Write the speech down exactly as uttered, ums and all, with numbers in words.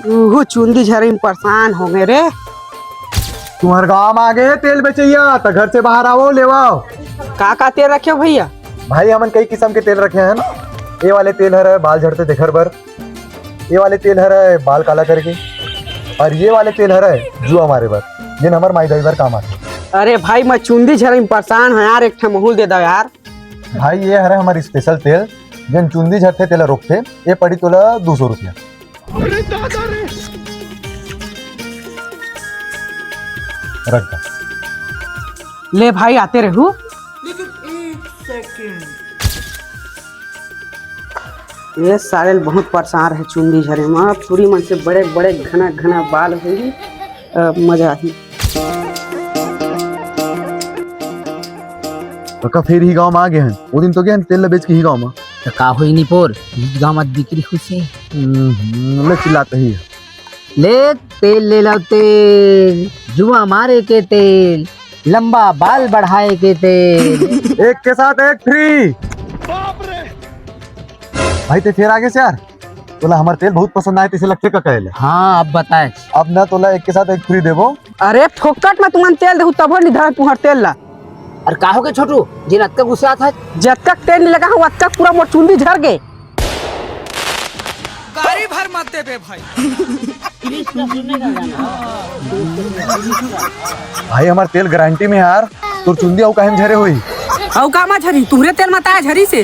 उहू चुंदी झरे में परेशान हो गए रे। तुम्हर गांव में आ गए तेल बेचैया, त घर से बाहर आवो, लेवाओ। का का तेल रखे हो भैया? भाई, हमन कई किस्म के तेल रखे हैं। ये वाले तेल हर बाल झड़ते तेखर बर, ये वाले तेल हर बाल काला करके, और ये वाले तेल हर जुआ मारे बर, जिन हमर माई दाई बर काम आथे। अरे भाई, मैं चुंदी झरे में परेशान हूँ यार, एक ठे महूल दे दो यार। भाई, ये हर हमर स्पेशल तेल, जिन चुंदी झरथे तेला रोकथे। ये पड़ी तोला दो सौ रुपया। रख दे। ले भाई, आते रहू। ये साले बहुत परेशान है चुंदी झरे में। अब टूरी मन से बड़े बड़े घना घना बाल होही, अब मजा आही। कका फिर ही गांव में आ गए हैं। वो दिन तो गए हैं तेल बेच के ही गांव में। तो का होई निपोर, इस गांव में बिक्री खुश है। हम्म, ले चिल्लाते ही है। ले तेल ले लो तेल, जुआ मारे के तेल, लंबा बाल बढ़ाए के तेल। एक के साथ एक फ्री। भाई, ते फिर आगे से यार, तोला हमार तेल बहुत पसंद आए, तैसे लगते का कहले। हाँ, अब बताए। अब ना तोला एक के साथ एक फ्री देबो। अरे, फोकट में तुमन तेल देहू, तब नहीं धरन तुम्हार तेल ला। अरे का हो गए छोटू, जिन अतका गुस्सा आता है? जतका तेल नहीं लगा हूँ, अतका पूरा मोर चुंदी झर गए। गाड़ी भर मत देबे भाई। भाई, हमार तेल गारंटी में यार, तोर चुंदी अउ काहे में झरे होई? अउ का मा झरी, तुहरे तेल मा ताय झरी से।